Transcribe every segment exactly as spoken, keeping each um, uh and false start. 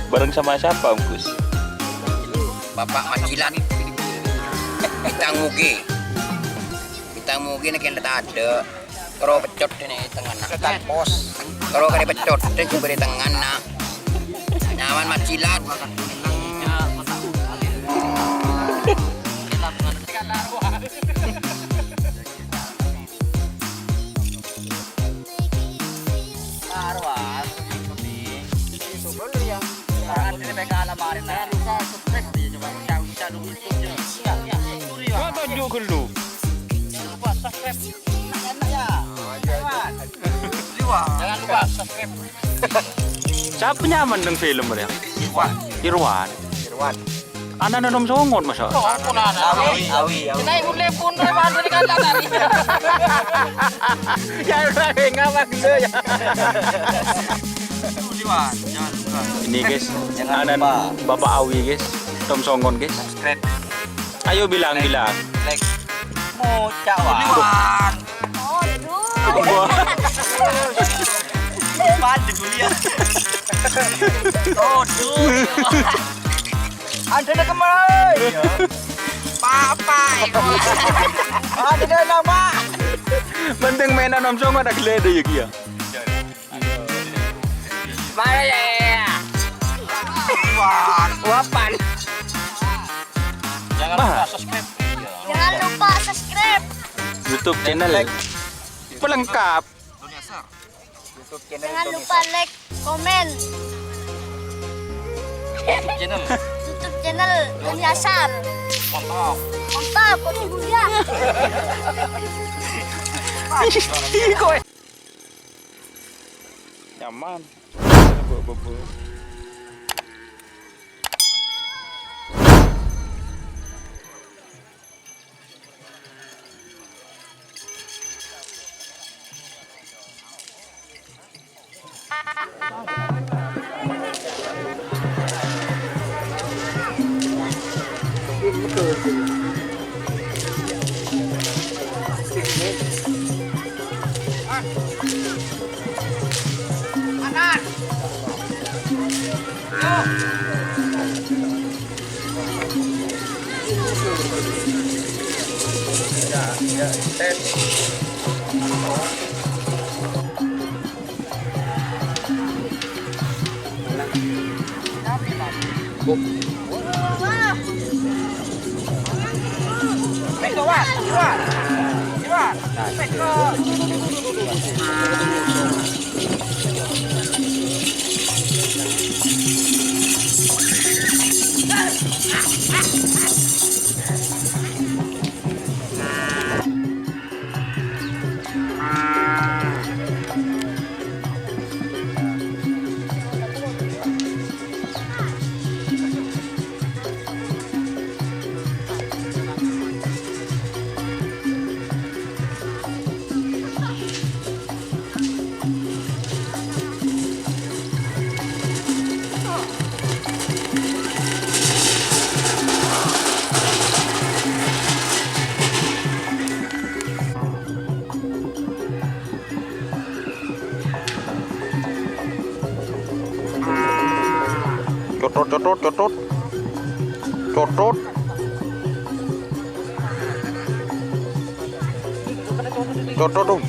Bareng sama siapa, Om Gus? Bapak Majilan. Bintang Mugi. Bintang Mugi nèka tadâ'. Terro peccot è tengnganna. Terro karè peccot, jhughân è tengnganna. Nyaman Majilan. Jangan lupa subscribe. Jangan lupa subscribe. Sapa nyaman neng film rèya? Irwan. Irwan. Irwan. Ana'na Nom Songot, masa? Oh, ampon, ana'. Awi, Awi, Awi. Kena ibu lepon, rè, waduh, ini kan tak tadi. Ya, udah, ngapa gitu ya? Irwan, jangan lupa. Ini, guys, jangan ana'na lupa. Bapak Awi, guys. Nom Songot, guys. Subscribe. Ayo bilang, bilang. Like. Mocak, wah. Irwan. Aduh. Wah. Padu kuliah. Aduh. Andana kemai. Papa. Andana nama. Penting mainan Nom Songot ada gede ya, Kia. Mana ya? Wapan. Jangan lupa subscribe. Jangan lupa subscribe. YouTube channel. Pelengkap. YouTube channel. Jangan lupa like, komen. YouTube channel. YouTube channel Doni Asar. Mantap. Mantap, Doni Buya. Ih, kok nyaman. Bubuk-bubuk. Cotot, cotot, cotot. Cotot. Cotot, Om.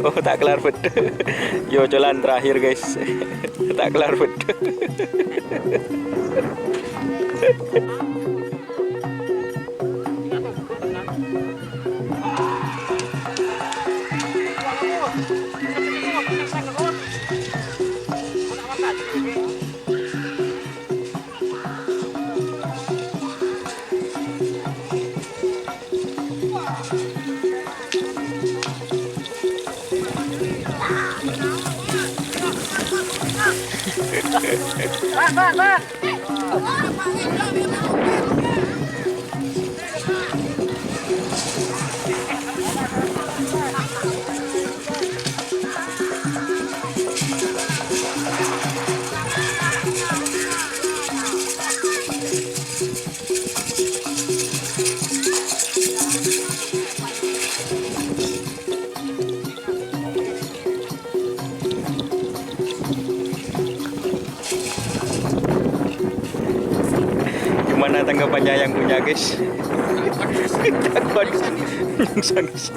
Oh, ta' kellar beddhâ. Yo, colan terakhir, guys. Ta' kellar beddhâ. Gimana tanggapannya yang punya, guys? Takut. Nyungsang, guys.